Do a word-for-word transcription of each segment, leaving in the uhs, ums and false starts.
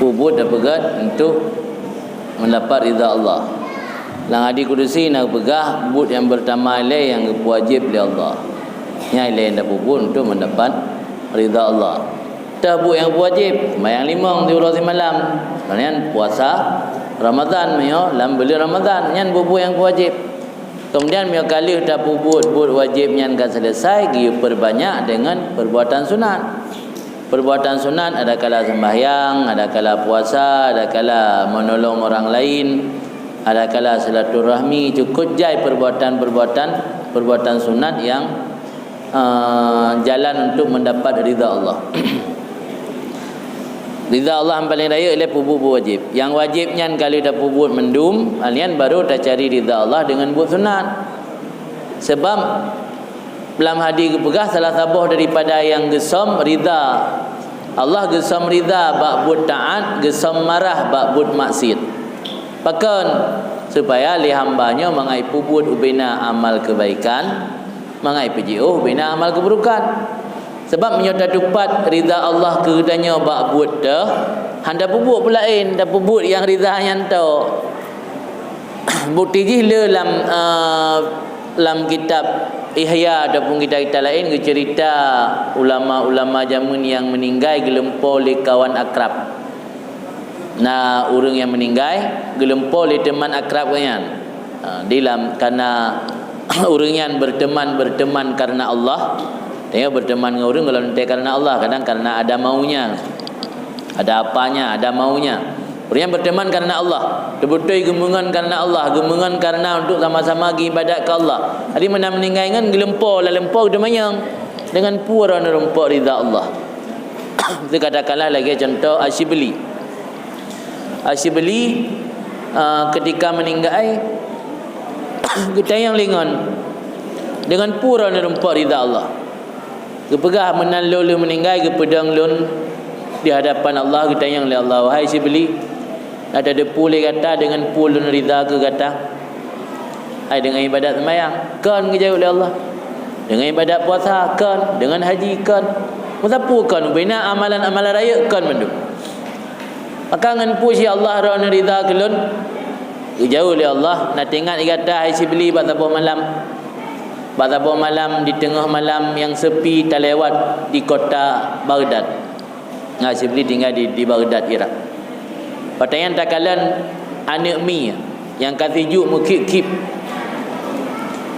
Peubuet tapeugét untuk mendapat ridha Allah. Lam hadis kudusi na geupeugah, buet nyang peurtama ilée nyang geupeuwajéb lé Allah. Nyan ilée nyang tapeubuet untuk mendapat ridha Allah. Teuh buet nyang peuwajéb, seumayang limong siuroe simalam. Keumudian puasa Ramadhan, meunyoe lam buleuen Ramadhan, nyan buet-buet nyang peuwajéb. Keumudian meunyoe ka lheueh tapeubuet buet wajéb nyan ka seuleusoe, geupeubanyak deungon peubuatan sunat. Peubuatan sunat adakala seumbahyang, adakala puasa, adakala meunolong ureuëng laén, adakala silaturahmi, cukôp jai peubuatan-peubuatan, peubuatan sunat nyang, eh, jalan untuk mendapat ridha Allah. Ridha Allah nyang paleng rayeuk lé peubuet buet wajéb. Nyang wajéb nyan ka lheueh tapeubuet mandum, nyan baru tacari ridha Allah deungon buet sunat. Sabab lam hadis geupeugah salah saboh daripada nyang geusöm ridha Allah, geusöm ridha bak buet taát, geusöm marah bak buet maksiat. Pakon? Supaya lé hamba nyoe mangat peubuet ubena amal keubaikan, mangat jiôh ubena amal keuburukan. Sabab meunyoe tatupat ridha Allah keu geutanyoe bak buet teuh, hana peubuet peulaén, tapeubuet nyang ridha nyan tok. Bukti jih le lam, eh, lam kitab Ihya ataupun kitab-kitab laén geuceurita ulama-ulama jameun nyang meuninggai geulumpo lé kawan akrab. Na ureuëng nyang meuninggai geulumpo lé teuman akrab geuh nyan. Ha, di lam, karena ureuëng nyan berteman, berteman karena Allah. Tengok berteman ngon ureuëng kalau nanti karena Allah, kadang karena ada maunya. Ada apanya, ada maunya. Ureuëng nyan berteman karena Allah. Teubeutôi geumeungon karena Allah, geumeungon karena untuk sama-sama geuibadat keu Allah. Jadi meunan meuninggai ngon geulumpo, lam lumpo geuteumanyong deungon peue droeneuh rumpok ridha Allah. Itu katakanlah lagée contoh Asyibli. Asyibli, ah, ketika meuninggai, geutanyong lé ngon, deungon peue droeneuh rumpok ridha Allah. Geupeugah, meunan lôn lheueh meuninggai geupeudong lôn di hadapan Allah, geutanyong lé Allah, "Wahai Asyibli, na tateupeue lé gata deungon peue lôn ridha keu gata?" Hai deungon ibadat seumayang, kon geujaweueb lé Allah. Deungon ibadat puasa, kon. Deungon haji, kon. Meusapeue kon, ubena amalan-amalan rayeuk, kon mandum. Maka ngon peue cit Allah droeneuh ridha keu lôn? Geujaweueb lé Allah, na teuingat gata hai Asyibli bak saboh malam. Bak saboh malam di teungoh malam nyang seupi talewat di kota Baghdad. Nah, Asyibli tinggai di, di Baghdad, Irak. Watée nyan takalon aneuëk mi nyang ka sijuek meukhiep-khiep.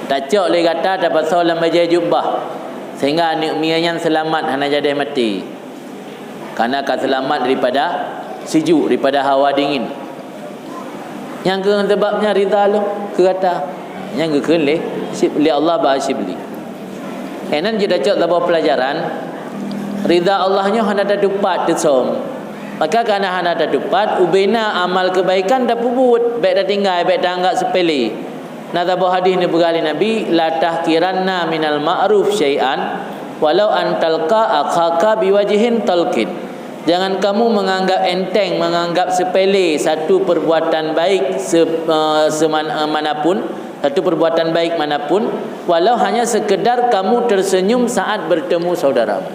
Tacok lé gata tapasoe lam bajée jubah, sehingga aneuëk mi nyan seulamat hana jadeh maté. Karena ka seulamat daripada sijuek, daripada hawa dingin. Nyang keu sabab nyan ridha lôn keu gata. Nyang geukheun lé, lé Allah bak Asyibli. Nyan jeuet tacok saboh peulajaran, ridha Allah nyoe hana tatupat teusöm. Maka kana hana tatupat, ubena amal keubaikan tapeubuet, bék tatinggai, bék taanggap seupele. Na saboh hadis neupeugah lé Nabi, "La tahqiranna minal ma'ruf syai'an, walau an talqa akhaka biwajhin talqin." Jangan kamu menganggap enteng, menganggap sepele satu perbuatan baik se-, eh, seman-, eh, manapun, satu perbuatan baik manapun, walau hanya sekedar kamu tersenyum saat bertemu saudaramu.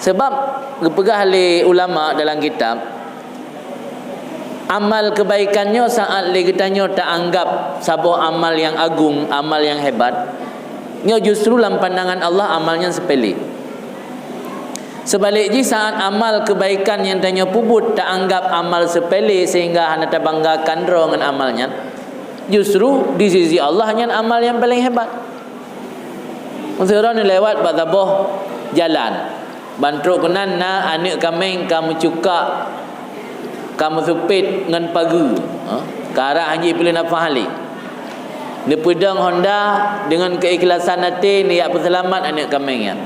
Sebab geupeugah lé ulama dalam kitab, amal kebaikan nyoe saat lé geutanyoe taanggap saboh amal nyang agung, amal nyang hebat, nyoe justru lam pandangan Allah amal nyan sepele. Seubalik jih, saat amal keubaikan nyang tanyoe peubuet taanggap amal seupele sehingga hana tabanggakan droe ngon amal nyan, justru di sisi Allah nyan amal nyang paleng hebat. Meusidroe neulewat bak saboh jalan, ban trok keunan na aneuëk kaméng ka meucukak, ka meuseupet ngon pageue, ha, ka rhah han jipeuleue nafah lé. Neupeudong honda deungon keuikhlasan até neujak peuseulamat aneuëk kaméng nyan.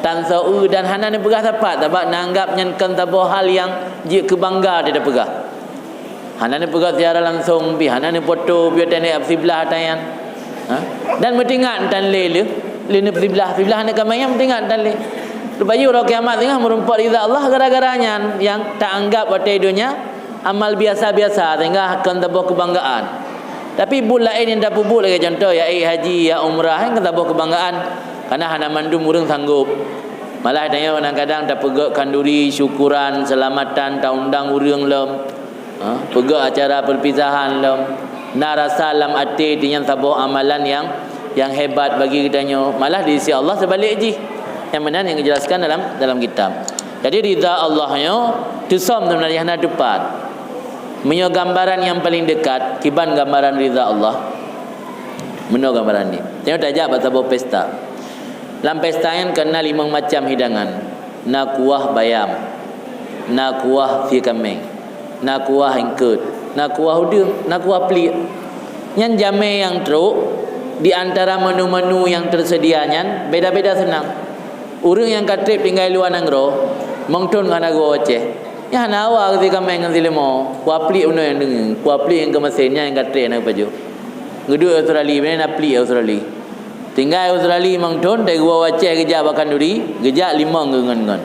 Tan soe dan hana neupeugah sapat, sabab neuanggap nyan kon saboh hal nyang jeuet keu bangga teupeugah. Hana neupeugah siara langsong pih, hana neupoto pih watée neujak siblah ata nyan. Ha? Dan meutingat tan lé lé, lé neusiblah, siblah aneuëk kaméng nyan meutingat tan lé. Rupajih uroe kiamat singoh meurumpok ridha Allah gara-gara nyan nyang taanggap watée donya amal biasa-biasa sehingga kon saboh keubanggaan. Tapi buet laén nyang tapeubuet lagée contoh, ya ék haji, ya umrah, nyan kon saboh keubanggaan. Karena hana mandum ureuëng sanggob. Malah tanyoe kadang-kadang tapeugöt khanduri syukuran, seulamatan, taundang ureuëng lom. Ha, peugöt acara perpisahan lom. Na rasa lam até tanyoe saboh amalan nyang, nyang hebat bagi geutanyoe. Malah di sisi Allah seubalik jih. Nyang meunan nyang geujelaskan dalam, dalam kitab. Jadi ridha Allah nyoe teusom sebenarnya hana teupat. Meunyoe gambaran nyang paling dekat, kiban gambaran ridha Allah. Meunoe gambaran nyoe. Tanyoe tajak bak saboh pesta. Lam pesta nyan ka na limong macam hidangan. Na kuah bayam, na kuah sie kaméng, na kuah eungkôt, na kuah udeueng, na kuah pliek. Nyan jamé nyang trok di antara menu-menu nyang teuseudia nyan beda-beda seunang. Ureuëng nyang ka treb tinggai luwa nanggroe, meuthon hana geuwoe wacée. Nyan hana hawa keu sie kaméng ngon sie leumo, kuah pliek bunoe nyang deungoe, kuah pliek nyang keumasén nyan nyang ka treb hana geupajoh. Geuduek Australia, binéh na pliek Australia. Tinggai Australia meuthon, dai geuwoe wacée geujak bak khanduri, geujak limong geungon-ngon.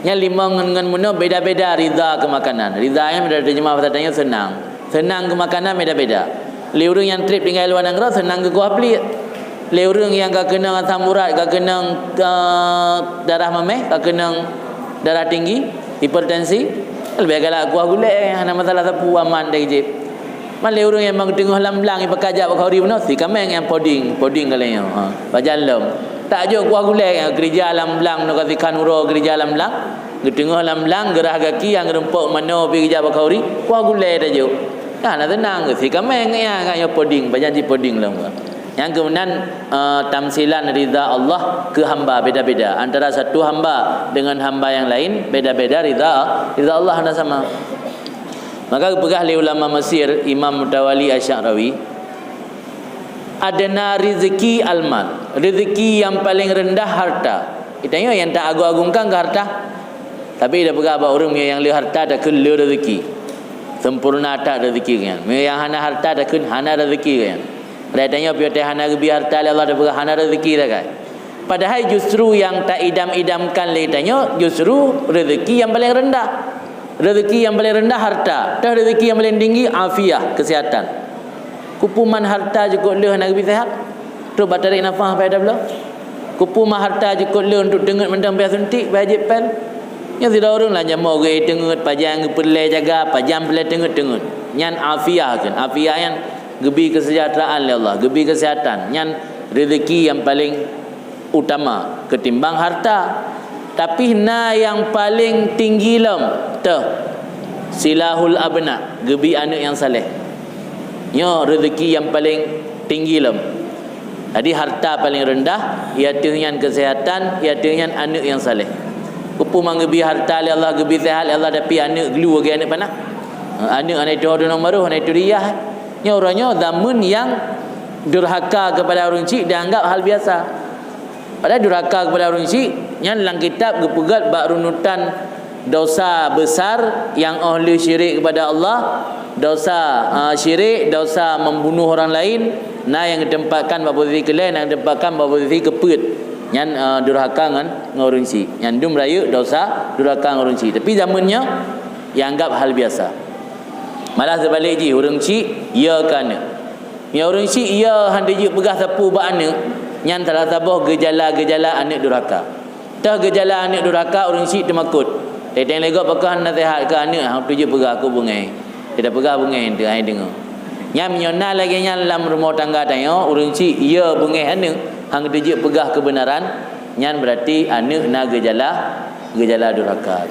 Nyan limong ngon-ngon meunoe beda-beda ridha keu makanan. Ridha nyan beda teujeumah basa tanyoe seunang. Seunang keu makanan beda-beda. Lé ureuëng nyang treb tinggai luwa nanggroe seunang keu kuah pliek. Lé ureuëng nyang ka keunong asam urat, ka keunong, eh, darah maméh, ka keunong darah tinggi, hipertensi, leubeh galak kuah gulée, hana masalah sapeue, aman dai jieb. Man lé ureuëng nyang teungoh lam blang, ipeukajak bak khanduri bunoe, sie kaméng nyang puding, puding ka lheueh nyoe, ha, pajan lom. Tak jok kuah gulée, keurija lam blang, nyoe ka sikhan uroe keurija lam blang. Geuteungoh lam blang, geurhah gaki nyang geurumpok manoe pih geujak bak khanduri, kuah gulée tajok. Nah, na teunang, sie kaméng nyang, nyang puding, pajan jih puding lom. Nyang keunan, eh, tamsilan ridha Allah keu hamba beda-beda. Antara satu hamba dengan hamba yang lain beda-beda ridha, ridha Allah hana sama. Maka geupeugah lé ulama Mesir, Imam Mutawali Asy-Sya'rawi, "Adna rizki al-mal." Rezeki yang paling rendah harta. Geutanyoe nyang ta agung-agungkan keu harta. Tapi tapeugah bak ureuëng, meunyoe nyang le harta takheun le rezeki. Sempurna that rezeki nyan. Meunyoe nyang hana harta takheun hana rezeki nyan. Padahai tanyoe piôh teuh hana geubi harta lé Allah, tapeugah hana rezeki sagai. Padahai justru nyang ta idam-idamkan lé tanyoe justru rezeki nyang paling rendah. Rezeki nyang paling rendah harta, teuh rezeki nyang paling tinggi afiah, kesehatan. Kupuman harta jukôt lheueh hana geubi sehat, trok bak tarék nafah payah tabloe. Kupuman harta jukôt lheueh untuk teungeut mantong payah suntik, payah jieb pél. Nyan sidroe ureuëng lam jamoe geuék teungeut, pajan geupeureulée jaga, pajan peureulée teungeut-teungeut. Nyan afiah kheun. Afiah nyan geubi keuseujahteuraan lé Allah, geubi keuseuhatan. Nyan rezeki nyang paléng utama keutimbang harta. Tapi na nyang paléng tinggi lom, teuh, silahul abna, geubi aneuëk nyang saleh. Nyoe rezeki nyang paléng tinggi lom. Jadi harta paléng reundah, i ateueh nyan keuseuhatan, i ateueh nyan aneuëk nyang saleh. Peue man geubi harta lé Allah, geubi seuhat lé Allah, tapi aneuëk glue lagée aneuëk panah. Aneuëk hana iteuho deungon barôh, hana ituri yah. Nyoe uroe nyoe zameun nyang durhaka keupada ureuëng chik dianggap hal biasa. Padahai durhaka keupada ureuëng chik nyan lam kitab geupeugét bak runutan dosa besar nyang óh lheueh syirik keupada Allah, dosa, ah, syirik, dosa membunuh orang lain, na nyang geutempatkan bak posisi keulhée, na nyang geutempatkan bak posisi keupeuet. Nyan, ah, durhaka ngon, ngon ureuëng chik. Nyan dum rayeuk dosa durhaka ngon ureuëng chik. Tapi zameun nyoe, ianggap hal biasa. Malah seubalek jih, ureuëng chik, ya keu aneuëk. Meunyoe ureuëng chik, ya hana jeuet peugah sapeue bak aneuëk, nyan salah saboh geujala-geujala aneuëk durhaka. Teuh geujala aneuëk durhaka, ureuëng chik teumakot. Teuntang lé gob pakon naseuhat keu aneuëk, hana jeuet peugah keu beungéh. Teuntang peugah beungéh teuh, hai deungoe. Nyan meunyoe na lagée nyan lam rumoh tangga tanyoe, ureuëng chik, ya beungéh aneuëk, hana jeuet peugah keubeunaran, nyan beurati aneuëk na geujala, geujala durhaka.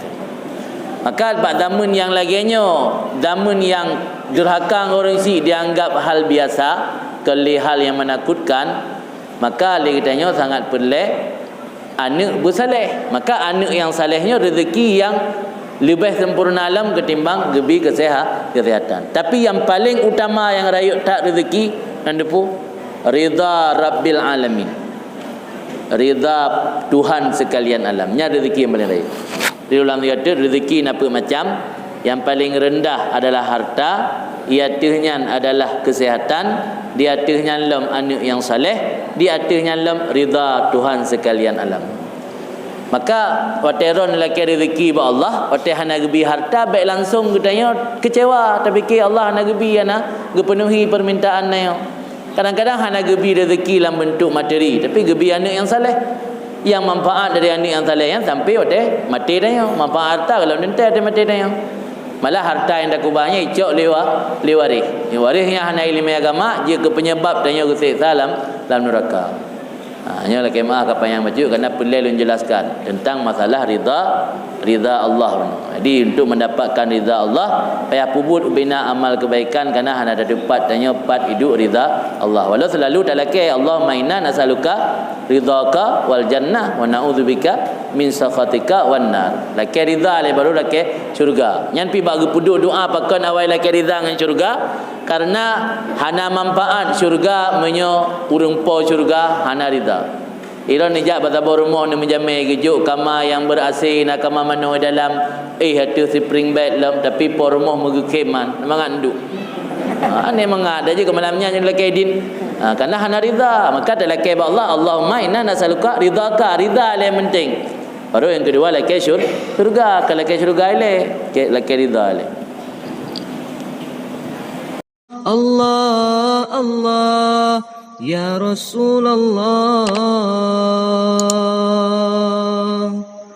Maka bak zameun nyang lagée nyoe, zameun nyang durhaka ngon ureuëng chik dianggap hal biasa, kon lé hal nyang meunakutkan, maka lé geutanyoe sangat peureulée aneuëk beusaleh. Maka aneuëk nyang saleh nyoe rezeki nyang leubeh sempurna lom keutimbang geubi keuseuha-, keuseuhatan. Tapi nyang paléng utama nyang rayeuk that rezeki, nyan dipeue? Ridha Rabbil Alamin. Ridha Tuhan sekalian alam. Nyan rezeki nyang paléng rayeuk. Di dalam nyoe, rezeki na peuet macam. Nyang paléng reundah adalah harta, di ateueh nyan adalah keuseuhatan, di ateueh nyan lom aneuëk nyang saleh, di ateueh nyan lom ridha Tuhan sekalian alam. Maka watée droe neulakée rezeki bak Allah, watée hana geubi harta, bék langsong geutanyoe keucewa, tapike Allah hana geubi, hana geupeunuhi peumintaan nyoe. Kadang-kadang hana geubi rezeki lam beuntuk materi, tapi geubi aneuëk nyang saleh. Nyang manfaat dari aneuk nyang saleh nyan sampai watèe maté tanyoe. Manfaat harta kalau teuntèe watèe maté tanyoe. Malah harta nyang takubah nyan icok lé wa-, lé waréh. Waréh nyang hana ileumèe agama jeuet keu penyebab tanyoe geuseksa lam, lam nuraka. Ha, nyoe lakèe meu'ah ka panyang bacut, karena peureulèe lôn jelaskan tentang masalah ridha, ridha Allah. Jadi, untuk mendapatkan ridha Allah, payah peubuet ubena amal kebaikan, karena hana tatupat tanyoe pat iduek ridha Allah. Walau selalu talakèe, "Allahumma inna nas'aluka ridhaka wal jannah, wa na'udzubika min sakhatika wan nar." Lakèe ridha lé, baru lakèe syurga. Nyan pih bak geupeuduek doa pakon awai lakèe ridha ngon syurga, karena hana manfaat syurga meunyoe ureueng po syurga hana ridha. Ilôn neujak bak saboh rumoh, neumeujamé, geujok kama nyang ber-A C, na kama manoe dalam, eh, ateueh spring bed lom, tapi po rumoh meugeukhem man, mangat duek. Ha, aneh mangat, dah jeuet keu malam nyan lakèe idin. Ha, karena hana ridha, maka talakèe bak Allah, "Allahumma inna nas'aluka ridhaka," ridha lé penting. Baru nyang keudua lakèe syur-, syurga, ka lakèe syurga ilèe, ke-, lakèe ridha ilèe. Allah, Allah, ya Rasulullah.